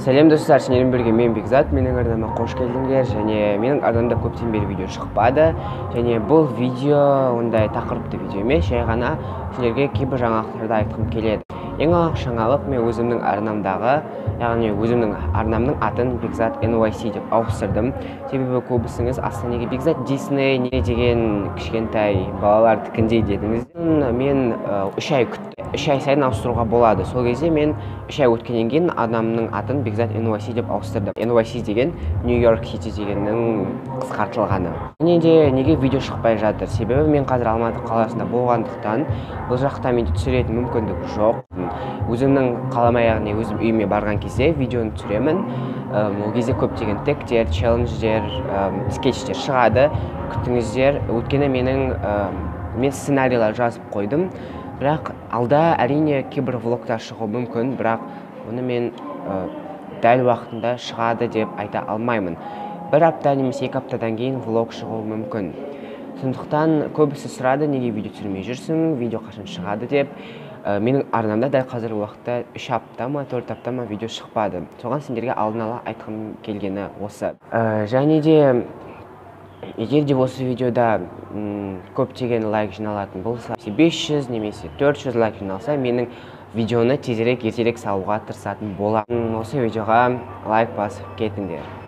Сәлем, достар! Сендермен бірге мен, Бекзат. Менің арнама қош келдіңдер. Және менің арнамда көптен бері видео шықпады. Және бұл видео ондай тақырыпты видео емес, жай ғана сендерге кейбір жаңалықтарды айтқым келеді. Ең алғаш жаңалық: мен өзімнің арнамдағы, яғни өзімнің арнамның атын Бекзат NYC деп ауыстырдым. Себебі көбісіңіз астына неге Бекзат Дисней не деген, кішкентай балалардікіндей дедіңіз. Мен 3 ай күттім. 3 ай сайын ауыстыруға болады. Сол кезде мен 3 ай өткеннен кейін арнамның атын Бекзат NYC деп ауыстырдым. NYC деген Нью Йорк Сити дегеннің қысқартылғаны. Және де неге видео шықпай жатыр? Себебі мен қазір Алматы қаласында болғандықтан, бұл жақта менде түсіретін мүмкіндік жоқ. Өзімнің қалама, яғни өзім үйіме барған кезде видеоны түсіремін. Ол кезде көптеген тегтер, челлендждер, скетчтер шығады, күтіңіздер. Өйткені мен сценарийлар жазып қойдым. Бірақ алда, әрине, кейбір влогтар шығуы мүмкін, бірақ оны мен дәл уақытында шығады деп айта алмаймын. Бір апта немесе 2 аптадан кейін влог шығуы мүмкін. Сондықтан көбісі сұрады, неге видео түсірмей жүрсің, видео қашан шығады деп. Менің арнамда дәл қазіргі уақытта 3 апта ма, 4 апта ма видео шықпады. Соған сендерге алдын ала айтқым келгені осы. Және де егер де осы видеода көптеген лайк жиналатын болса, 500 немесе 400 лайк жиналса, менің видеоны тезірек, ертерек салуға тырысатын боламын. Осы видеоға лайк басып кетіңдер.